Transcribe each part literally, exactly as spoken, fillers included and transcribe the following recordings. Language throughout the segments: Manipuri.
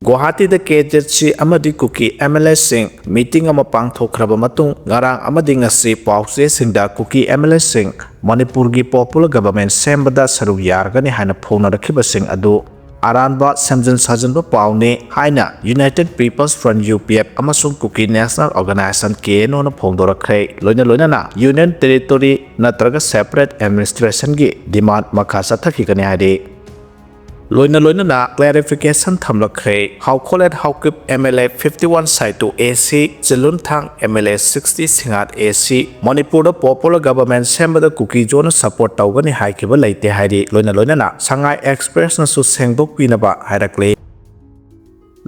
ꯒꯨꯋꯥꯍꯥꯇꯤꯗ ꯀꯦ ꯖꯦꯠ ꯁꯤ ꯑꯃꯗꯤ ꯀꯨꯀꯤ ꯑꯦꯝ ꯑꯦꯜ ꯑꯦꯁꯤꯡ ꯃꯤꯇꯤꯡ ꯑꯃ ꯄꯥꯡꯊꯣꯛꯈ꯭ꯔꯕ ꯃꯇꯨꯡ, ꯉꯔꯥꯡ ꯑꯃꯗꯤ ꯉꯁꯤ ꯄꯥꯎꯆꯦꯁꯤꯡꯗ ꯀꯨꯀꯤ ꯑꯦꯝ ꯑꯦꯜ ꯑꯦꯁꯤꯡ ꯃꯅꯤꯄꯨꯔꯒꯤ ꯄꯣꯄꯨꯂꯔ ꯒꯚꯔꯟꯃꯦꯟꯠ ꯁꯦꯝꯕꯗ ꯁꯔꯨꯛ ꯌꯥꯔꯒꯅꯤ ꯍꯥꯏꯅ ꯐꯣꯡꯅꯔꯛꯈꯤꯕꯁꯤꯡ ꯑꯗꯨ ꯑꯔꯥꯟꯕ, ꯁꯦꯝꯖꯤꯟ ꯁꯥꯖꯤꯟꯕ ꯄꯥꯎꯅꯤ ꯍꯥꯏꯅ United People's Front, U P F, ꯑꯃꯁꯨꯡ Kuki National Organisation, K N ꯑꯣꯅ ꯐꯣꯡꯗꯣꯔꯛꯈ꯭ꯔꯦ꯫ ꯂꯣꯏꯅ ꯂꯣꯏꯅꯅ Union Territory ꯅꯠꯇ꯭ꯔꯒ separate administrationꯒꯤ demand ꯃꯈꯥ ꯆꯠꯊꯈꯤꯒꯅꯤ ꯍꯥꯏꯔꯤ꯫ ꯂꯣꯏꯅ ꯂꯣꯏꯅꯅ clarification ꯊꯝꯂꯛꯈ꯭ꯔꯦ꯫ ꯍꯥꯎꯈꯣꯂꯦꯠ ꯍꯥꯎꯀꯤꯞ, M L A fifty one Saitu A C, Chillunthang, M L A sixty Singhat A C, ꯃꯅꯤꯄꯨꯔꯗ ꯄꯣꯄꯨꯂꯔ ꯒꯚꯔꯟꯃꯦꯟꯠ ꯁꯦꯝꯕꯗ ꯀꯨꯀꯤ ꯖꯣꯟꯅ ꯁꯄꯣꯔꯠ ꯇꯧꯒꯅꯤ ꯍꯥꯏꯈꯤꯕ ꯂꯩꯇꯦ ꯍꯥꯏꯔꯤ꯫ ꯂꯣꯏꯅ ꯂꯣꯏꯅꯅ ꯁꯉꯥꯏ ꯑꯦꯛꯁꯄ꯭ꯔꯦꯁꯅꯁꯨ ꯁꯦꯡꯗꯣꯛꯄꯤꯅꯕ ꯍꯥꯏꯔꯛꯂꯤ꯫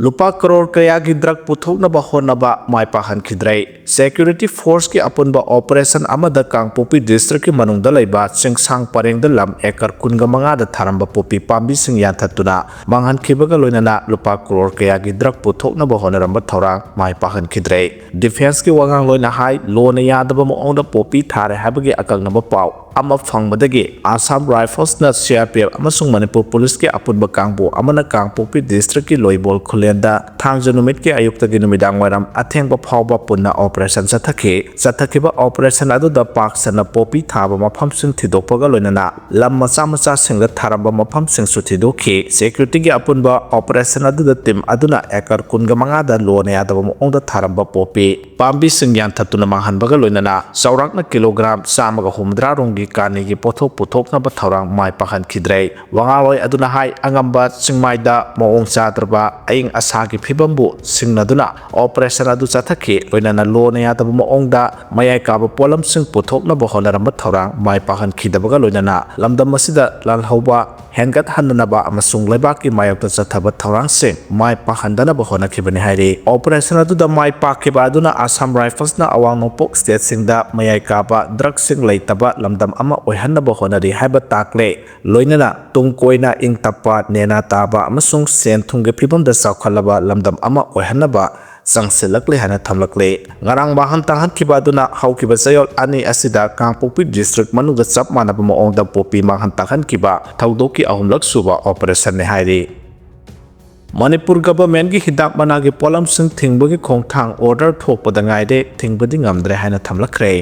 ꯂꯨꯄꯥ ꯀꯔꯣꯔ ꯀꯌꯥꯒꯤ ꯗ꯭ꯔꯒ ꯄꯨꯊꯣꯛꯅꯕ ꯍꯣꯠꯅꯕ ꯃꯥꯏ ꯄꯥꯛꯍꯟꯈꯤꯗ꯭ꯔꯦ꯫ ꯁꯦꯀ꯭ꯌꯨꯔꯤꯇꯤ ꯐꯣꯔꯁꯀꯤ ꯑꯄꯨꯟꯕ ꯑꯣꯄꯔꯦꯁꯟ ꯑꯃꯗ ꯀꯥꯡꯄꯣꯛꯄꯤ ꯗꯤꯁꯇ꯭ꯔꯤꯛꯀꯤ ꯃꯅꯨꯡꯗ ꯂꯩꯕ ꯆꯤꯡꯁꯥꯡ ꯄꯔꯦꯡꯗ ꯂꯝ ꯑꯦꯀꯔ ꯀꯨꯟꯒ ꯃꯉꯥꯗ ꯊꯥꯔꯝꯕ ꯄꯣꯄꯤ ꯄꯥꯝꯕꯤꯁꯤꯡ ꯌꯥꯟꯊꯠꯇꯨꯅ ꯃꯥꯡꯍꯟꯈꯤꯕꯒ ꯂꯣꯏꯅꯅ ꯂꯨꯄꯥ ꯀꯔꯣꯔ ꯀꯌꯥꯒꯤ ꯗ꯭ꯔꯒ ꯄꯨꯊꯣꯛꯅꯕ ꯍꯣꯠꯅꯔꯝꯕ ꯊꯧꯔꯥꯡ ꯃꯥꯏ ꯄꯥꯛꯍꯟꯈꯤꯗ꯭ꯔꯦ꯫ ꯗꯤꯐꯦꯟꯁꯀꯤ ꯋꯥꯉꯥꯡꯂꯣꯏꯅ ꯍꯥꯏ, ꯂꯣꯅ ꯌꯥꯗꯕ ꯃꯑꯣꯡꯗ ꯄꯣꯄꯤ ꯊꯥꯔꯦ ꯍꯥꯏꯕꯒꯤ ꯑꯀꯛꯅꯕ ꯄꯥꯎ ꯑꯃ ꯐꯪꯕꯗꯒꯤ Assam ꯔꯥꯏꯐꯜꯁꯅ C R P F ꯑꯃꯁꯨꯡ ꯃꯅꯤꯄꯨꯔ ꯄꯨꯂꯤꯁꯀꯤ ꯑꯄꯨꯟꯕ ꯀꯥꯡꯕꯨ ꯑꯃꯅ ꯀꯥꯡꯄꯣꯛꯄꯤ ꯗꯤꯁꯇ꯭ꯔꯤꯛꯀꯤ ꯂꯣꯏꯕꯣꯜ ꯈꯨꯂꯦꯟꯗ ꯊꯥꯡꯖ ꯅꯨꯃꯤꯠꯀꯤ ꯑꯌꯨꯛꯇꯒꯤ ꯅꯨꯃꯤꯗꯥꯡ ꯋꯥꯏꯔꯝ ꯑꯊꯦꯡꯕ ꯐꯥꯎꯕ ꯄꯨꯟꯅ ꯑꯣꯄꯔꯦꯁꯟ ꯆꯠꯊꯈꯤ꯫ ꯆꯠꯊꯈꯤꯕ ꯑꯣꯄꯔꯦꯁꯟ ꯑꯗꯨꯗ ꯄꯥꯛ ꯁꯟꯅ ꯄꯣꯄꯤ ꯊꯥꯕ ꯃꯐꯝꯁꯤꯡ ꯊꯤꯗꯣꯛꯄꯒ ꯂꯣꯏꯅꯅ ꯂꯝ ꯃꯆꯥ ꯃꯆꯥꯁꯤꯡꯗ ꯊꯥꯔꯝꯕ ꯃꯐꯝꯁꯤꯡꯁꯨ ꯊꯤꯗꯣꯛꯈꯤ꯫ ꯁꯦꯀ꯭ꯌꯨꯔꯤꯇꯤꯒꯤ ꯑꯄꯨꯟꯕ ꯑꯣꯄꯔꯦꯁꯟ ꯑꯗꯨꯗ ꯇꯤꯝ ꯑꯗꯨꯅ ꯑꯦꯀꯔ ꯀꯨꯟꯒ ꯃꯉꯥꯗ ꯂꯣꯅ ꯌꯥꯗꯕ ꯃꯑꯣꯡꯗ ꯊꯥꯔꯝꯕ ꯄꯣꯄꯤ ꯄꯥꯝꯕꯤꯁꯤꯡ ꯌꯥꯟꯊꯠꯇꯨꯅ ꯃꯥꯡꯍꯟꯕꯒ ꯂꯣꯏꯅꯅ ꯆꯥꯎꯔꯥꯛꯅ ꯀꯤꯂꯣꯒ꯭ꯔꯥꯝ ꯆꯥꯝꯃꯒ ꯍꯨꯝꯐꯨꯇꯔꯥ ꯔꯣꯝꯒꯤ ꯀꯥꯅꯤꯒꯤ ꯄꯣꯠꯊꯣꯛ ꯄꯨꯊꯣꯛꯅꯕ ꯊꯧꯔꯥꯡ ꯃꯥꯏ ꯄꯥꯛꯍꯟꯈꯤꯗ꯭ꯔꯦ꯫ ꯋꯥꯉꯥꯡꯂꯣꯏ ꯑꯗꯨꯅ ꯍꯥꯏ, ꯑꯉꯝꯕ ꯆꯤꯡꯃꯥꯏꯗ ꯃꯑꯣꯡ ꯆꯥꯗ꯭ꯔꯕ ꯑꯏꯪ ꯑꯁꯥꯒꯤ ꯐꯤꯕꯝꯕꯨ ꯁꯤꯡꯅꯗꯨꯅ ꯑꯣꯄꯔꯦꯁꯟ ꯑꯗꯨ ꯆꯠꯊꯈꯤ꯫ ꯂꯣꯏꯅꯅ ꯂꯣꯅ ꯌꯥꯗꯕ ꯃꯑꯣꯡꯗ ꯃꯌꯥꯏ ꯀꯥꯕ ꯄꯣꯠꯂꯝꯁꯤꯡ ꯄꯨꯊꯣꯛꯅꯕ ꯍꯣꯠꯅꯔꯝꯕ ꯊꯧꯔꯥꯡ ꯃꯥꯏ ꯄꯥꯛꯍꯟꯈꯤꯗꯕꯒ ꯂꯣꯏꯅꯅ ꯂꯝꯗꯝ ꯑꯁꯤꯗ ꯂꯥꯜꯍꯧꯕ ꯍꯦꯟꯒꯠꯍꯟꯅꯅꯕ ꯑꯃꯁꯨꯡ ꯂꯩꯕꯥꯛꯀꯤ ꯃꯥꯌꯣꯛꯇ ꯆꯠꯊꯕ ꯊꯧꯔꯥꯡꯁꯤꯡ ꯃꯥꯏ ꯄꯥꯛꯍꯟꯗꯅꯕ ꯍꯣꯠꯅꯈꯤꯕꯅꯤ ꯍꯥꯏꯔꯤ꯫ ꯑꯣꯄꯔꯦꯁꯟ ꯑꯗꯨꯗ ꯃꯥꯏ ꯄꯥꯛꯈꯤꯕ ꯑꯗꯨꯅ ꯑꯁꯥꯝ ꯔꯥꯏꯐꯜꯁꯅ ꯑꯋꯥꯡ ꯅꯣꯡꯄꯣꯛ ꯁ꯭ꯇꯦꯠꯁꯤꯡꯗ ꯃꯌꯥꯏ ꯀꯥꯕ ꯗ꯭ꯔꯒꯁꯤꯡ ꯂꯩꯇꯕ ꯂꯝꯗꯝ ꯑꯃ ꯑꯣꯏꯍꯟꯅꯕ ꯍꯣꯠꯅꯔꯤ ꯍꯥꯏꯕ ꯇꯥꯛꯂꯦ꯫ ꯂꯣꯏꯅꯅ ꯇꯨꯡ ꯀꯣꯏꯅ ꯏꯪ ꯇꯞꯄ, ꯅꯦꯅꯥ ꯇꯥꯕ ꯑꯃꯁꯨꯡ ꯁꯦꯟ ꯊꯨꯝꯒꯤ ꯐꯤꯕꯝꯗ ꯆꯥꯎꯈꯠꯂꯕ ꯂꯝꯗꯝ ꯑꯃ ꯑꯣꯏꯍꯟꯅꯕ ꯆꯪꯁꯤꯜꯂꯛꯂꯦ ꯍꯥꯏꯅ ꯊꯝꯂꯛꯂꯦ꯫ ꯉꯔꯥꯡ ꯃꯥꯡꯍꯟ ꯇꯥꯛꯍꯟꯈꯤꯕ ꯑꯗꯨꯅ ꯍꯧꯈꯤꯕ ꯆꯌꯣꯜ ꯑꯅꯤ ꯑꯁꯤꯗ ꯀꯥꯡꯄꯣꯛꯄꯤ ꯗꯤꯁꯇ꯭ꯔꯤꯛ ꯃꯅꯨꯡꯗ ꯆꯞ ꯃꯥꯟꯅꯕ ꯃꯑꯣꯡꯗ ꯄꯣꯄꯤ ꯃꯥꯡꯍꯟ ꯇꯥꯛꯍꯟꯈꯤꯕ ꯊꯧꯗꯣꯛꯀꯤ ꯑꯍꯨꯝꯂꯛ ꯁꯨꯕ ꯑꯣꯄꯔꯦꯁꯟꯅꯤ ꯍꯥꯏꯔꯤ꯫ ꯃꯅꯤꯄꯨꯔ ꯒꯚꯔꯟꯃꯦꯟꯠꯀꯤ ꯍꯤꯗꯥꯛ ꯃꯅꯥꯒꯤ ꯄꯣꯠꯂꯝꯁꯤꯡ ꯊꯤꯡꯕꯒꯤ ꯈꯣꯡꯊꯥꯡ ꯑꯣꯔꯗꯔ ꯊꯣꯛꯄꯗ ꯉꯥꯏꯔꯦ, ꯊꯤꯡꯕꯗꯤ ꯉꯝꯗ꯭ꯔꯦ ꯍꯥꯏꯅ ꯊꯝꯂꯛꯈ꯭ꯔꯦ꯫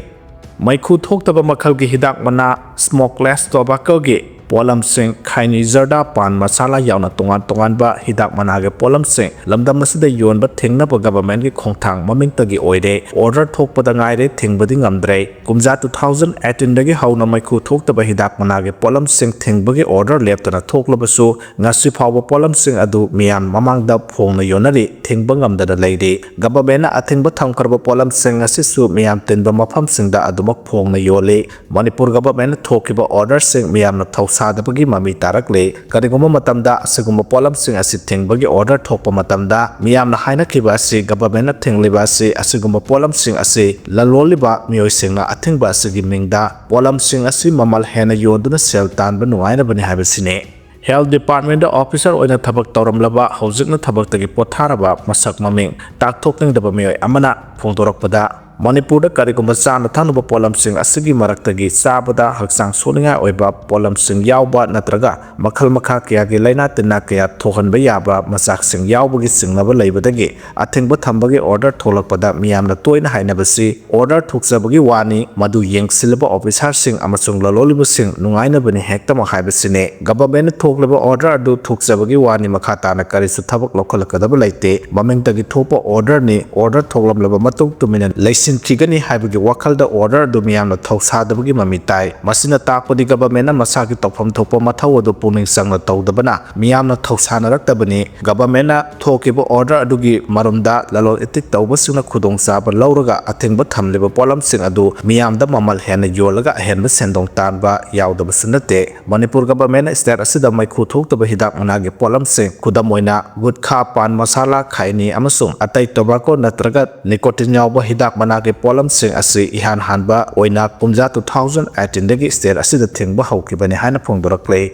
ꯃꯩꯈꯨ ꯊꯣꯛꯇꯕ ꯃꯈꯜꯒꯤ ꯍꯤꯗꯥꯛ ꯃꯅꯥ, smokeless tobaccoꯒꯤ ꯄꯣꯠꯂꯝꯁꯤꯡ, ꯈꯥꯏꯅꯤ ꯖꯔꯗꯥ, ꯄꯥꯟ ꯃꯁꯥꯂꯥ ꯌꯥꯎꯅ ꯇꯣꯉꯥꯟ ꯇꯣꯉꯥꯟꯕ ꯍꯤꯗꯥꯛ ꯃꯅꯥꯒꯤ ꯄꯣꯠꯂꯝꯁꯤꯡ ꯂꯝꯗꯝ ꯑꯁꯤꯗ ꯌꯣꯟꯕ ꯊꯤꯡꯅꯕ ꯒꯚꯔꯟꯃꯦꯟꯠꯀꯤ ꯈꯣꯡꯊꯥꯡ ꯃꯃꯤꯡꯇꯒꯤ ꯑꯣꯏꯔꯦ꯫ ꯑꯣꯔꯗꯔ ꯊꯣꯛꯄꯗ ꯉꯥꯏꯔꯦ, ꯊꯤꯡꯕꯗꯤ ꯉꯝꯗ꯭ꯔꯦ꯫ ꯀꯨꯝꯖꯥ two thousand eighteenꯗꯒꯤ ꯍꯧꯅ ꯃꯩꯈꯨ ꯊꯣꯛꯇꯕ ꯍꯤꯗꯥꯛ ꯃꯅꯥꯒꯤ ꯄꯣꯠꯂꯝꯁꯤꯡ ꯊꯤꯡꯕꯒꯤ ꯑꯣꯔꯗꯔ ꯂꯦꯞꯇꯅ ꯊꯣꯛꯂꯕꯁꯨ, ꯉꯁꯤ ꯐꯥꯎꯕ ꯄꯣꯠꯂꯝꯁꯤꯡ ꯑꯗꯨ ꯃꯤꯌꯥꯝ ꯃꯃꯥꯡꯗ ꯐꯣꯡꯅ ꯌꯣꯟꯅꯔꯤ, ꯊꯤꯡꯕ ꯉꯝꯗꯅ ꯂꯩꯔꯤ꯫ ꯒꯚꯔꯟꯃꯦꯟꯠꯅ ꯑꯊꯤꯡꯕ ꯊꯝꯈ꯭ꯔꯕ ꯄꯣꯠꯂꯝꯁꯤꯡ ꯑꯁꯤꯁꯨ ꯃꯤꯌꯥꯝ ꯇꯤꯟꯕ ꯃꯐꯝꯁꯤꯡꯗ ꯑꯗꯨꯃꯛ ꯐꯣꯡꯅ ꯌꯣꯜꯂꯤ꯫ ꯃꯅꯤꯄꯨꯔ ꯒꯚꯔꯟꯃꯦꯟꯠꯅ ꯊꯣꯛꯈꯤꯕ ꯑꯣꯔꯗꯔꯁꯤꯡ ꯃꯤꯌꯥꯝꯅ ꯊꯧꯁꯥꯗꯕꯒꯤ ꯃꯃꯤ ꯇꯥꯔꯛꯂꯤ꯫ ꯀꯔꯤꯒꯨꯝꯕ ꯃꯇꯝꯗ ꯑꯁꯤꯒꯨꯝꯕ ꯄꯣꯠꯂꯝꯁꯤꯡ ꯑꯁꯤ ꯊꯤꯡꯕꯒꯤ ꯑꯣꯔꯗꯔ ꯊꯣꯛꯄ ꯃꯇꯝꯗ, ꯃꯤꯌꯥꯝꯅ ꯍꯥꯏꯅꯈꯤꯕ ꯑꯁꯤ ꯒꯚꯔꯟꯃꯦꯟꯠꯅ ꯊꯤꯡꯂꯤꯕ ꯑꯁꯤ ꯑꯁꯤꯒꯨꯝꯕ ꯄꯣꯠꯂꯝꯁꯤꯡ ꯑꯁꯤ ꯂꯂꯣꯜꯂꯤꯕ ꯃꯤꯑꯣꯏꯁꯤꯡꯅ ꯑꯊꯤꯡꯕ ꯑꯁꯤꯒꯤ ꯃꯤꯡꯗ ꯄꯣꯠꯂꯝꯁꯤꯡ ꯑꯁꯤ ꯃꯃꯜ ꯍꯦꯟꯅ ꯌꯣꯟꯗꯨꯅ ꯁꯦꯜ ꯇꯥꯟꯕ ꯅꯨꯡꯉꯥꯏꯅꯕꯅꯤ ꯍꯥꯏꯕꯁꯤꯅꯤ꯫ Health Departmentꯇ officer ꯑꯣꯏꯅ ꯊꯕꯛ ꯇꯧꯔꯝꯂꯕ, ꯍꯧꯖꯤꯛꯅ ꯊꯕꯛꯇꯒꯤ ꯄꯣꯊꯥꯔꯕ, ꯃꯁꯛ ꯃꯃꯤꯡ ꯇꯥꯛꯊꯣꯛꯅꯤꯡꯗꯕ ꯃꯤꯑꯣꯏ ꯑꯃꯅ ꯐꯣꯡꯗꯣꯔꯛꯄꯗ, ꯃꯅꯤꯄꯨꯔꯗ ꯀꯔꯤꯒꯨꯝꯕ ꯆꯥꯅ ꯊꯛꯅꯕ ꯄꯣꯠꯂꯝꯁꯤꯡ ꯑꯁꯤꯒꯤ ꯃꯔꯛꯇꯒꯤ ꯆꯥꯕꯗ ꯍꯛꯆꯥꯡ ꯁꯣꯛꯅꯤꯡꯉꯥꯏ ꯑꯣꯏꯕ ꯄꯣꯠꯂꯝꯁꯤꯡ ꯌꯥꯎꯕ ꯅꯠꯇ꯭ꯔꯒ ꯃꯈꯜ ꯃꯈꯥ ꯀꯌꯥꯒꯤ ꯂꯥꯏꯅꯥ ꯇꯤꯟꯅꯥ ꯀꯌꯥ ꯊꯣꯛꯍꯟꯕ ꯌꯥꯕ ꯃꯆꯥꯛꯁꯤꯡ ꯌꯥꯎꯕꯒꯤ ꯆꯤꯡꯅꯕ ꯂꯩꯕꯗꯒꯤ ꯑꯊꯤꯡꯕ ꯊꯝꯕꯒꯤ ꯑꯣꯔꯗꯔ ꯊꯣꯛꯂꯛꯄꯗ ꯃꯤꯌꯥꯝꯅ ꯇꯣꯏꯅ ꯍꯥꯏꯅꯕꯁꯤ ꯑꯣꯔꯗꯔ ꯊꯣꯛꯆꯕꯒꯤ ꯋꯥꯅꯤ, ꯃꯗꯨ ꯌꯦꯡꯁꯤꯜꯂꯤꯕ officerꯁꯤꯡ ꯑꯃꯁꯨꯡ ꯂꯂꯣꯜꯂꯤꯕꯁꯤꯡ ꯅꯨꯡꯉꯥꯏꯅꯕꯅꯤ ꯍꯦꯛꯇꯃꯛ ꯍꯥꯏꯕꯁꯤꯅꯤ꯫ ꯒꯚꯔꯟꯃꯦꯟꯠꯅ ꯊꯣꯛꯂꯤꯕ ꯑꯣꯔꯗꯔ ꯑꯗꯨ ꯊꯣꯛꯆꯕꯒꯤ ꯋꯥꯅꯤ, ꯃꯈꯥ ꯇꯥꯅ ꯀꯔꯤꯁꯨ ꯊꯕꯛ ꯂꯧꯈꯠꯂꯛꯀꯗꯕ ꯂꯩꯇꯦ꯫ ꯃꯃꯤꯡꯇꯒꯤ ꯊꯣꯛꯄ ꯑꯣꯔꯗꯔꯅꯤ, ꯑꯣꯔꯗꯔ ꯊꯣꯛꯂꯝꯂꯕ ꯃꯇꯨꯡ ꯇꯨꯃꯤꯟꯅ ꯂꯩꯁꯤꯟꯈꯤꯒꯅꯤ ꯍꯥꯏꯕꯒꯤ ꯋꯥꯈꯜꯗ ꯑꯣꯔꯗꯔ ꯑꯗꯨ ꯃꯤꯌꯥꯝꯅ ꯊꯧꯁꯥꯗꯕꯒꯤ ꯃꯃꯤ ꯇꯥꯏ꯫ ꯃꯁꯤꯅ ꯇꯥꯛꯄꯗꯤ ꯒꯚꯔꯟꯃꯦꯟꯠꯅ ꯃꯁꯥꯒꯤ ꯇꯧꯐꯝ ꯊꯣꯛꯄ ꯃꯊꯧ ꯑꯗꯨ ꯄꯨꯛꯅꯤꯡ ꯆꯪꯅ ꯇꯧꯗꯕꯅ ꯃꯤꯌꯥꯝꯅ ꯊꯧꯁꯥꯅꯔꯛꯇꯕꯅꯤ꯫ ꯒꯚꯔꯟꯃꯦꯟꯠꯅ ꯊꯣꯛꯈꯤꯕ ꯑꯣꯔꯗꯔ ꯑꯗꯨꯒꯤ ꯃꯔꯨꯝꯗ ꯂꯂꯣꯟ ꯏꯇꯤꯛ ꯇꯧꯕꯁꯤꯡꯅ ꯈꯨꯗꯣꯡꯆꯥꯕ ꯂꯧꯔꯒ ꯑꯊꯤꯡꯕ ꯊꯝꯂꯤꯕ ꯄꯣꯠꯂꯝꯁꯤꯡ ꯑꯗꯨ ꯃꯤꯌꯥꯝꯗ ꯃꯃꯜ ꯍꯦꯟꯅ ꯌꯣꯜꯂꯒ ꯑꯍꯦꯟꯕ ꯁꯦꯟꯗꯣꯡ ꯇꯥꯟꯕ ꯌꯥꯎꯗꯕꯁꯨ ꯅꯠꯇꯦ꯫ ꯃꯅꯤꯄꯨꯔ ꯒꯚꯔꯟꯃꯦꯟꯠꯅ state ꯑꯁꯤꯗ ꯃꯩꯈꯨ ꯊꯣꯛꯇꯕ ꯍꯤꯗꯥꯛ ꯃꯅꯥꯒꯤ ꯄꯣꯠꯂꯝꯁꯤꯡ, ꯈꯨꯗꯝ ꯑꯣꯏꯅ ꯒꯨꯠꯈꯥ, ꯄꯥꯟ ꯃꯁꯥꯂꯥ, ꯈꯥꯏꯅꯤ ꯑꯃꯁꯨꯡ ꯑꯇꯩ tobacco ꯅꯠꯇ꯭ꯔꯒ nicotine ꯌꯥꯎꯕ ꯍꯤꯗꯥꯛ ꯃꯅꯥꯒꯤ ꯄꯣꯠꯂꯝꯁꯤꯡ ꯑꯁꯤ ꯏꯍꯥꯟ ꯍꯥꯟꯕ ꯑꯣꯏꯅ ꯀꯨꯝꯖꯥ two thousand eighteenꯗꯒꯤ state ꯑꯁꯤꯗ ꯊꯤꯡꯕ ꯍꯧꯈꯤꯕꯅꯤ ꯍꯥꯏꯅ ꯐꯣꯡꯗꯣꯔꯛꯂꯤ꯫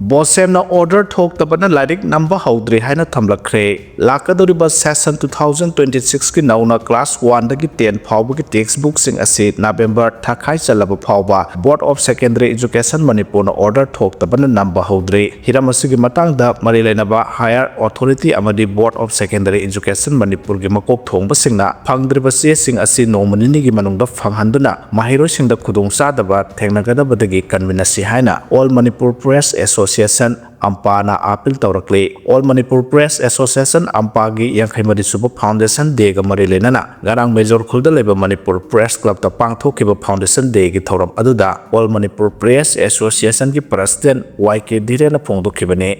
ꯕꯣꯁꯦꯝꯅ ꯑꯣꯔꯗꯔ ꯊꯣꯛꯇꯕꯅ ꯂꯥꯏꯔꯤꯛ ꯅꯝꯕ ꯍꯧꯗ꯭ꯔꯤ ꯍꯥꯏꯅ ꯊꯝꯂꯛꯈ꯭ꯔꯦ꯫ ꯂꯥꯛꯀꯗꯧꯔꯤꯕ ꯁꯦꯁꯟ ꯇꯨ ꯊꯥꯎꯖꯟ ꯇ꯭ꯋꯦꯟꯇꯤ ꯁꯤꯛꯁꯀꯤ ꯅꯧꯅ ꯀ꯭ꯂꯥꯁ ꯋꯥꯟꯗꯒꯤ ꯇꯦꯟ ꯐꯥꯎꯕꯒꯤ ꯇꯦꯛꯁ ꯕꯨꯛꯁꯤꯡ ꯑꯁꯤ ꯅꯕꯦꯝꯕꯔ ꯊꯥꯈꯥꯏ ꯆꯜꯂꯕ ꯐꯥꯎꯕ ꯕꯣꯔꯗ ꯑꯣꯐ ꯁꯦꯀꯦꯟꯗꯔꯤ ꯏꯖꯨꯀꯦꯁꯟ ꯃꯅꯤꯄꯨꯔꯅ ꯑꯣꯔꯗꯔ ꯊꯣꯛꯇꯕꯅ ꯅꯝꯕ ꯍꯧꯗ꯭ꯔꯤ꯫ ꯍꯤꯔꯝ ꯑꯁꯤꯒꯤ ꯃꯇꯥꯡꯗ ꯃꯔꯤ ꯂꯩꯅꯕ ꯍꯥꯌꯔ ꯑꯣꯊꯣꯔꯤꯇꯤ ꯑꯃꯗꯤ ꯕꯣꯔꯗ ꯑꯣꯐ ꯁꯦꯀꯦꯟꯗꯔꯤ ꯏꯖꯨꯀꯦꯁꯟ ꯃꯅꯤꯄꯨꯔꯒꯤ ꯃꯀꯣꯛ ꯊꯣꯡꯕꯁꯤꯡꯅ ꯐꯪꯗ꯭ꯔꯤꯕ ꯆꯦꯁꯤꯡ ꯑꯁꯤ ꯅꯣꯡꯃ ꯅꯤꯅꯤꯒꯤ ꯃꯅꯨꯡꯗ ꯐꯪꯍꯟꯗꯨꯅ ꯃꯍꯩꯔꯣꯏꯁꯤꯡꯗ ꯈꯨꯗꯣꯡꯆꯥꯗꯕ ꯊꯦꯡꯅꯒꯗꯕꯗꯒꯤ ꯀꯟꯃꯤꯟꯅꯁꯤ ꯍꯥꯏꯅ All Manipur Press Association, ꯑꯝꯄꯥꯅ ꯑꯥꯄꯤꯜ ꯇꯧꯔꯛꯂꯤ꯫ All Manipur Press Association, ꯑꯝꯄꯥꯒꯤ ꯌꯥꯡꯈꯩ ꯃꯔꯤ ꯁꯨꯕ ꯐꯥꯎꯟꯗꯦꯁꯟ ꯗꯦꯒ ꯃꯔꯤ ꯂꯩꯅꯅ ꯉꯔꯥꯡ ꯃꯦꯖꯣꯔ ꯈꯨꯜꯗ ꯂꯩꯕ ꯃꯅꯤꯄꯨꯔ ꯄ꯭ꯔꯦꯁ ꯀ꯭ꯂꯕꯇ ꯄꯥꯡꯊꯣꯛꯈꯤꯕ ꯐꯥꯎꯟꯗꯦꯁꯟ ꯗꯦꯒꯤ ꯊꯧꯔꯝ ꯑꯗꯨꯗ All Manipur Press Associationꯒꯤ ꯄ꯭ꯔꯁꯤꯗꯦꯟ ꯋꯥꯏ ꯀꯦ ꯙꯤꯔꯦꯟꯅ ꯐꯣꯡꯗꯣꯛꯈꯤꯕꯅꯤ꯫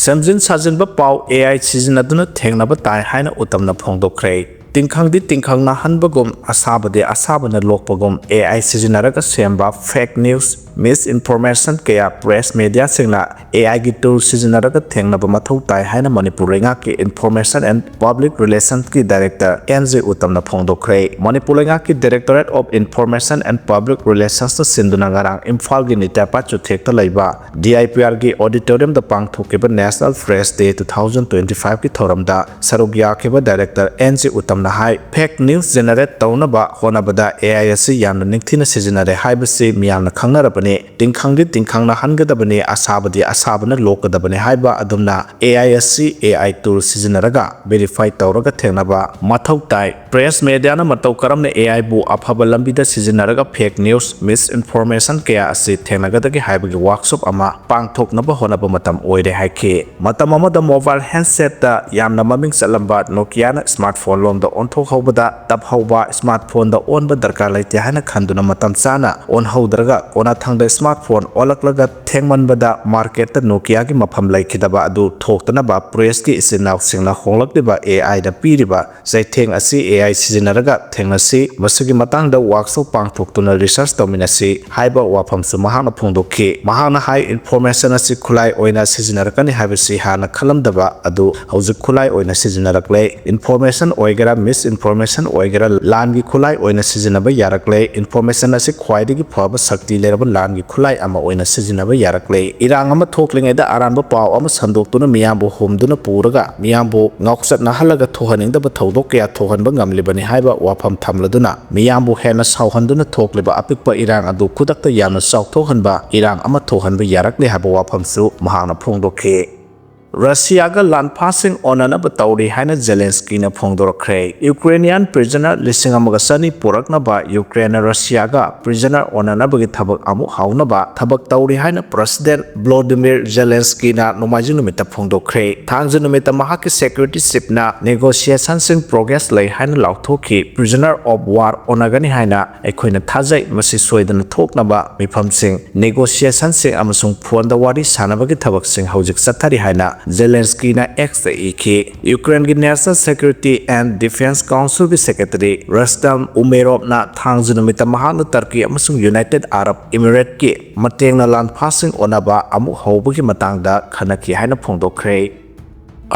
ꯁꯦꯝꯖꯤꯟ ꯁꯥꯖꯤꯟꯕ ꯄꯥꯎ ꯑꯦ ꯑꯥꯏ ꯁꯤꯖꯤꯟꯅꯗꯨꯅ ꯊꯦꯡꯅꯕ ꯇꯥꯏ ꯍꯥꯏꯅ ꯎꯇꯝꯅ ꯐꯣꯡꯗꯣꯛꯈ꯭ꯔꯦ꯫ ꯇꯤꯡꯈꯪꯗꯤ ꯇꯤꯡꯈꯪ ꯅꯥꯍꯟꯕꯒꯨꯝ, ꯑꯁꯥꯕꯗꯤ ꯑꯁꯥꯕꯅ ꯂꯣꯛꯄꯒꯨꯝ, ꯑꯦ ꯑꯥꯏ ꯁꯤꯖꯤꯟꯅꯔꯒ ꯁꯦꯝꯕ ꯐꯦꯛ ꯅ꯭ꯌꯨꯁ, ꯃꯤꯁꯏꯟꯐꯣꯔꯃꯦꯁꯟ ꯀꯌꯥ ꯄ꯭ꯔꯦꯁ ꯃꯦꯗꯤꯌꯥꯁꯤꯡꯅ ꯑꯦ ꯑꯥꯏꯒꯤ ꯇꯨꯜ ꯁꯤꯖꯤꯟꯅꯔꯒ ꯊꯦꯡꯅꯕ ꯃꯊꯧ ꯇꯥꯏ ꯍꯥꯏꯅ ꯃꯅꯤꯄꯨꯔ ꯂꯩꯉꯥꯛꯀꯤ ꯏꯟꯐꯣꯔꯃꯦꯁꯟ ꯑꯦꯟ ꯄꯕ꯭ꯂꯤꯛ ꯔꯤꯂꯦꯁꯟꯁꯀꯤ ꯗꯥꯏꯔꯦꯛꯇꯔ ꯑꯦꯟ ꯖꯦ ꯎꯇꯝꯅ ꯐꯣꯡꯗꯣꯛꯈ꯭ꯔꯦ꯫ ꯃꯅꯤꯄꯨꯔ ꯂꯩꯉꯥꯛꯀꯤ Directorate of Information and Public Relationsꯅ ꯁꯤꯟꯗꯨꯅ ꯉꯔꯥꯡ ꯏꯝꯐꯥꯜꯒꯤ ꯅꯤꯇꯥꯄꯥ ꯆꯨꯊꯦꯛꯇ ꯂꯩꯕ ꯗꯤ ꯑꯥꯏ ꯄꯤ ꯑꯥꯔꯒꯤ ꯑꯣꯗꯤꯇꯣꯔꯤꯌꯝꯗ ꯄꯥꯡꯊꯣꯛꯈꯤꯕ National Press Day two thousand twenty fiveꯀꯤ ꯊꯧꯔꯝꯗ ꯁꯔꯨꯛ ꯌꯥꯈꯤꯕ ꯗꯥꯏꯔꯦꯛꯇꯔ ꯑꯦꯟ ꯖꯦ ꯎꯇꯝꯅ ꯍꯥꯏ, ꯐꯦꯛ ꯅ꯭ꯌꯨꯁ ꯖꯦꯅꯦꯔꯦꯠ ꯇꯧꯅꯕ ꯍꯣꯠꯅꯕꯗ ꯑꯦ ꯑꯥꯏ ꯑꯁꯤ ꯌꯥꯝꯅ ꯅꯤꯡꯊꯤꯅ ꯁꯤꯖꯤꯟꯅꯔꯦ ꯍꯥꯏꯕꯁꯤ ꯃꯤꯌꯥꯝꯅ ꯈꯪꯅꯔꯕꯅꯤ꯫ ꯇꯤꯡꯈꯪꯗꯤ ꯇꯤꯡꯈꯪ ꯅꯥꯍꯟꯒꯗꯕꯅꯤ, ꯑꯁꯥꯕꯗꯤ ꯑꯁꯥꯕꯅ ꯂꯣꯛꯀꯗꯕꯅꯤ ꯍꯥꯏꯕ ꯑꯗꯨꯝꯅ ꯑꯦ ꯑꯥꯏ ꯑꯁꯤ ꯑꯦ ꯑꯥꯏ ꯇꯨꯜ ꯁꯤꯖꯤꯟꯅꯔꯒ ꯚꯦꯔꯤꯐꯥꯏ ꯇꯧꯔꯒ ꯊꯦꯡꯅꯕ ꯃꯊꯧ ꯇꯥꯏ꯫ ꯄ꯭ꯔꯦꯁ ꯃꯦꯗꯤꯌꯥꯅ ꯃꯇꯧ ꯀꯔꯝꯅ ꯑꯦ ꯑꯥꯏꯕꯨ ꯑꯐꯕ ꯂꯝꯕꯤꯗ ꯁꯤꯖꯤꯟꯅꯔꯒ ꯐꯦꯛ ꯅ꯭ꯌꯨꯁ, ꯃꯤꯁꯏꯟꯐꯣꯔꯃꯦꯁꯟ ꯀꯌꯥ ꯑꯁꯤ ꯊꯦꯡꯅꯒꯗꯒꯦ ꯍꯥꯏꯕꯒꯤ ꯋꯥꯛꯁꯣꯞ ꯑꯃ ꯄꯥꯡꯊꯣꯛꯅꯕ ꯍꯣꯠꯅꯕ ꯃꯇꯝ ꯑꯣꯏꯔꯦ ꯍꯥꯏꯈꯤ꯫ ꯃꯇꯝ ꯑꯃꯗ ꯃꯣꯕꯥꯏꯜ ꯍꯦꯟꯗꯁꯦꯠꯇ ꯌꯥꯝꯅ ꯃꯃꯤꯡ ꯆꯠꯂꯝꯕ ꯅꯣꯀꯤꯌꯥꯅ ꯁ꯭ꯃꯥꯔꯠꯐꯣꯟ ꯂꯣꯝꯗ ꯑꯣꯟꯊꯣꯛꯍꯧꯕꯗ, ꯇꯞꯍꯧꯕ ꯁ꯭ꯃꯥꯔꯠꯐꯣꯟꯗ ꯑꯣꯟꯕ ꯗꯔꯀꯥꯔ ꯂꯩꯇꯦ ꯍꯥꯏꯅ ꯈꯟꯗꯨꯅ ꯃꯇꯝ ꯆꯥꯅ ꯑꯣꯟꯍꯧꯗ꯭ꯔꯒ ꯀꯣꯟꯅꯊꯪꯗ ꯁ꯭ꯃꯥꯔꯠꯐꯣꯟ ꯑꯣꯜꯂꯛꯂꯒ ꯊꯦꯡꯃꯟꯕꯗ ꯃꯥꯔꯀꯦꯠꯇ ꯅꯣꯀꯤꯌꯥꯒꯤ ꯃꯐꯝ ꯂꯩꯈꯤꯗꯕ ꯑꯗꯨ ꯊꯣꯛꯇꯅꯕ ꯄ꯭ꯔꯦꯁꯀꯤ ꯏꯆꯤꯟ ꯏꯅꯥꯎꯁꯤꯡꯅ ꯍꯣꯡꯂꯛꯂꯤꯕ ꯑꯦ ꯑꯥꯏꯅ ꯄꯤꯔꯤꯕ ꯆꯩꯊꯦꯡ ꯑꯁꯤ ꯑꯦ ꯑꯥꯏ ꯁꯤꯖꯤꯟꯅꯔꯒ ꯊꯦꯡꯅꯁꯤ꯫ ꯃꯁꯤꯒꯤ ꯃꯇꯥꯡꯗ ꯋꯥꯛꯁꯣꯞ ꯄꯥꯡꯊꯣꯛꯇꯨꯅ ꯔꯤꯁꯔꯆ ꯇꯧꯃꯤꯟꯅꯁꯤ ꯍꯥꯏꯕ ꯋꯥꯐꯝꯁꯨ ꯃꯍꯥꯛꯅ ꯐꯣꯡꯗꯣꯛꯈꯤ꯫ ꯃꯍꯥꯛꯅ ꯍꯥꯏ, ꯏꯟꯐꯣꯔꯃꯦꯁꯟ ꯑꯁꯤ ꯈꯨꯠꯂꯥꯏ ꯑꯣꯏꯅ ꯁꯤꯖꯤꯟꯅꯔꯛꯀꯅꯤ ꯍꯥꯏꯕꯁꯤ ꯍꯥꯟꯅ ꯈꯜꯂꯝꯗꯕ ꯑꯗꯨ ꯍꯧꯖꯤꯛ ꯈꯨꯠꯂꯥꯏ ꯑꯣꯏꯅ ꯁꯤꯖꯤꯟꯅꯔꯛꯂꯦ꯫ ꯏꯟꯐꯣꯔꯃꯦꯁꯟ ꯑꯣꯏꯒꯦꯔꯥ, ꯃꯤꯁ ꯏꯟꯐꯣꯔꯃꯦꯁꯟ ꯑꯣꯏꯒꯦꯔꯥ, ꯂꯥꯟꯒꯤ ꯈꯨꯠꯂꯥꯏ ꯑꯣꯏꯅ ꯁꯤꯖꯤꯟꯅꯕ ꯌꯥꯔꯛꯂꯦ꯫ ꯏꯟꯐꯣꯔꯃꯦꯁꯟ ꯑꯁꯤ ꯈ꯭ꯋꯥꯏꯗꯒꯤ ꯐꯕ ꯁꯛꯇꯤ ꯂꯩꯔꯕ ꯂꯥꯟꯒꯤ ꯈꯨꯠꯂꯥꯏ ꯑꯃ ꯑꯣꯏꯅ ꯁꯤꯖꯤꯟꯅꯕ ꯌꯥꯔꯛꯂꯦ꯫ ꯏꯔꯥꯡ ꯑꯃ ꯊꯣꯛꯂꯤꯉꯩꯗ ꯑꯔꯥꯟꯕ ꯄꯥꯎ ꯑꯃ ꯁꯟꯗꯣꯛꯇꯨꯅ ꯃꯤꯌꯥꯝꯕꯨ ꯍꯨꯝꯗꯨꯅ ꯄꯨꯔꯒ ꯃꯤꯌꯥꯝꯕꯨ ꯉꯥꯎꯆꯠꯅꯍꯜꯂꯒ ꯊꯣꯛꯍꯟꯅꯤꯡꯗꯕ ꯊꯧꯗꯣꯛ ꯀꯌꯥ ꯊꯣꯛꯍꯟꯕ ꯉꯝꯂꯤꯕꯅꯤ ꯍꯥꯏꯕ ꯋꯥꯐꯝ ꯊꯝꯂꯗꯨꯅ, ꯃꯤꯌꯥꯝꯕꯨ ꯍꯦꯟꯅ ꯁꯥꯎꯍꯟꯗꯨꯅ ꯊꯣꯛꯂꯤꯕ ꯑꯄꯤꯛꯄ ꯏꯔꯥꯡ ꯑꯗꯨ ꯈꯨꯗꯛꯇ ꯌꯥꯝꯅ ꯆꯥꯎꯊꯣꯛꯍꯟꯕ ꯏꯔꯥꯡ ꯑꯃ ꯊꯣꯛꯍꯟꯕ ꯌꯥꯔꯛꯂꯦ ꯍꯥꯏꯕ ꯋꯥꯐꯝꯁꯨ ꯃꯍꯥꯛꯅ ꯐꯣꯡꯗꯣꯛꯈꯤ꯫ ꯔꯁꯤꯌꯥꯒ ꯂꯥꯟꯐꯥꯁꯤꯡ ꯑꯣꯟꯅꯅꯕ ꯇꯧꯔꯤ ꯍꯥꯏꯅ ꯖꯦꯂꯦꯟꯁꯀꯤꯅ ꯐꯣꯡꯗꯣꯔꯛꯈ꯭ꯔꯦ꯫ ꯌꯨꯀ꯭ꯔꯦꯅꯤꯌꯥꯟ ꯄ꯭ꯔꯤꯖꯅꯔ ꯂꯤꯁꯤꯡ ꯑꯃꯒ ꯆꯅꯤ ꯄꯨꯔꯛꯅꯕ ꯌꯨꯀ꯭ꯔꯦꯟꯅ ꯔꯁꯤꯌꯥꯒ ꯄ꯭ꯔꯤꯖꯅꯔ ꯑꯣꯟꯅꯅꯕꯒꯤ ꯊꯕꯛ ꯑꯃꯨꯛ ꯍꯧꯅꯕ ꯊꯕꯛ ꯇꯧꯔꯤ ꯍꯥꯏꯅ ꯄ꯭ꯔꯦꯁꯤꯗꯦꯟꯠ ꯚ꯭ꯂꯣꯗꯤꯃꯤꯔ ꯖꯦꯂꯦꯟꯁꯀꯤꯅ ꯅꯣꯡꯃꯥꯏꯖꯤꯡ ꯅꯨꯃꯤꯠꯇ ꯐꯣꯡꯗꯣꯛꯈ꯭ꯔꯦ꯫ ꯊꯥꯡꯖ ꯅꯨꯃꯤꯠꯇ ꯃꯍꯥꯛꯀꯤ ꯁꯦꯀ꯭ꯌꯨꯔꯤꯇꯤ ꯆꯤꯐꯅ ꯅꯦꯒꯣꯁꯤꯌꯦꯁꯟꯁꯤꯡ ꯄ꯭ꯔꯣꯒ꯭ꯔꯦꯁ ꯂꯩ ꯍꯥꯏꯅ ꯂꯥꯎꯊꯣꯛꯈꯤ꯫ ꯄ꯭ꯔꯤꯖꯅꯔ ꯑꯣꯐ ꯋꯥꯔ ꯑꯣꯟꯅꯒꯅꯤ ꯍꯥꯏꯅ ꯑꯩꯈꯣꯏꯅ ꯊꯥꯖꯩ꯫ ꯃꯁꯤ ꯁꯣꯏꯗꯅ ꯊꯣꯛꯅꯕ ꯃꯤꯐꯝꯁꯤꯡ, ꯅꯦꯒꯣꯁꯤꯌꯦꯁꯟꯁꯤꯡ ꯑꯃꯁꯨꯡ ꯐꯣꯟꯗ ꯋꯥꯔꯤ ꯁꯥꯟꯅꯕꯒꯤ ꯊꯕꯛꯁꯤꯡ ꯍꯧꯖꯤꯛ ꯆꯠꯊꯔꯤ ꯍꯥꯏꯅ ꯖꯦꯂꯦꯟꯁꯀꯤꯅ ꯑꯦꯛꯁꯇ ꯏꯈꯤ꯫ ꯌꯨꯀ꯭ꯔꯦꯟꯒꯤ National Security and Defence Councilꯒꯤ ꯁꯦꯀ꯭ꯔꯦꯇꯔꯤ ꯔꯁꯇꯝ ꯎꯃꯦꯔꯣꯚꯅ ꯊꯥꯡꯖ ꯅꯨꯃꯤꯠꯇ ꯃꯍꯥꯛꯅ ꯇꯔꯀꯤ ꯑꯃꯁꯨꯡ ꯌꯨꯅꯥꯏꯇꯦꯗ ꯑꯔꯕ ꯏꯃꯤꯔꯦꯠꯀꯤ ꯃꯇꯦꯡꯅ ꯂꯥꯟꯐꯥꯁꯤꯡ ꯑꯣꯟꯅꯕ ꯑꯃꯨꯛ ꯍꯧꯕꯒꯤ ꯃꯇꯥꯡꯗ ꯈꯟꯅꯈꯤ ꯍꯥꯏꯅ ꯐꯣꯡꯗꯣꯛꯈ꯭ꯔꯦ꯫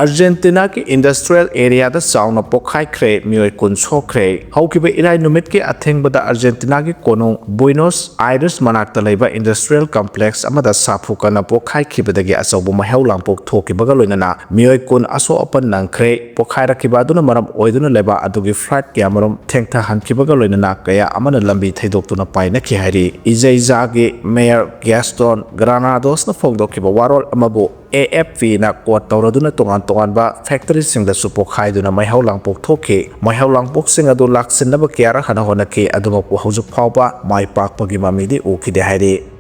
ꯑꯥꯔꯖꯦꯟꯇꯤꯅꯥꯒꯤ ꯏꯟꯗꯁꯇ꯭ꯔꯤꯌꯦꯜ ꯑꯦꯔꯤꯌꯥꯗ ꯆꯥꯎꯅ ꯄꯣꯈꯥꯏꯈ꯭ꯔꯦ, ꯃꯤꯑꯣꯏ ꯀꯨꯟ ꯁꯣꯛꯈ꯭ꯔꯦ꯫ ꯍꯧꯈꯤꯕ ꯏꯔꯥꯏ ꯅꯨꯃꯤꯠꯀꯤ ꯑꯊꯦꯡꯕꯗ ꯑꯥꯔꯖꯦꯟꯇꯤꯅꯥꯒꯤ ꯀꯣꯅꯨꯡ ꯕꯨꯏꯅꯣꯁ ꯑꯥꯏꯔꯤꯁ ꯃꯅꯥꯛꯇ ꯂꯩꯕ ꯏꯟꯗꯁꯇ꯭ꯔꯤꯌꯦꯜ ꯀꯝꯄ꯭ꯂꯦꯛꯁ ꯑꯃꯗ ꯁꯥꯐꯨ ꯀꯟꯅ ꯄꯣꯈꯥꯏꯈꯤꯕꯗꯒꯤ ꯑꯆꯧꯕ ꯃꯩꯍꯧ ꯂꯥꯡꯄꯣꯛ ꯊꯣꯛꯈꯤꯕꯒ ꯂꯣꯏꯅꯅ ꯃꯤꯑꯣꯏ ꯀꯨꯟ ꯑꯁꯣꯛ ꯑꯄꯟ ꯅꯪꯈ꯭ꯔꯦ꯫ ꯄꯣꯈꯥꯏꯔꯛꯈꯤꯕ ꯑꯗꯨꯅ ꯃꯔꯝ ꯑꯣꯏꯗꯨꯅ ꯂꯩꯕꯥꯛ ꯑꯗꯨꯒꯤ ꯐ꯭ꯂꯥꯏꯠ ꯀꯌꯥꯃꯔꯨꯝ ꯊꯦꯡꯊꯍꯟꯈꯤꯕꯒ ꯂꯣꯏꯅꯅ ꯀꯌꯥ ꯑꯃꯅ ꯂꯝꯕꯤ ꯊꯩꯗꯣꯛꯇꯨꯅ ꯄꯥꯏꯅꯈꯤ ꯍꯥꯏꯔꯤ꯫ ꯏꯖꯩꯖꯥꯒꯤ ꯃꯦꯌꯔ ꯒ꯭ꯌꯥꯁꯇꯣꯟ ꯒ꯭ꯔꯥꯅꯥꯗꯣꯁꯅ ꯐꯣꯡꯗꯣꯛꯈꯤꯕ ꯋꯥꯔꯣꯜ ꯑꯃꯕꯨ ꯑꯦ ꯑꯦꯐ ꯄꯤꯅ ꯀꯣꯠ ꯇꯧꯔꯗꯨꯅ ꯇꯣꯉꯥꯟ ꯇꯣꯉꯥꯟꯕ ꯐꯦꯛꯇꯔꯤꯁꯤꯡꯗꯁꯨ ꯄꯣꯈꯥꯏꯗꯨꯅ ꯃꯩꯍꯧ ꯂꯥꯡꯄꯣꯛ ꯊꯣꯛꯈꯤ꯫ ꯃꯩꯍꯧ ꯂꯥꯡꯄꯣꯛꯁꯤꯡ ꯑꯗꯨ ꯂꯥꯛꯁꯤꯟꯅꯕ ꯀꯌꯥꯔꯛ ꯍꯟꯅ ꯍꯣꯠꯅꯈꯤ, ꯑꯗꯨꯃꯛꯄꯨ ꯍꯧꯖꯤꯛ ꯐꯥꯎꯕ ꯃꯥꯏ ꯄꯥꯛꯄꯒꯤ ꯃꯃꯤꯗꯤ ꯎꯈꯤꯗꯦ ꯍꯥꯏꯔꯤ꯫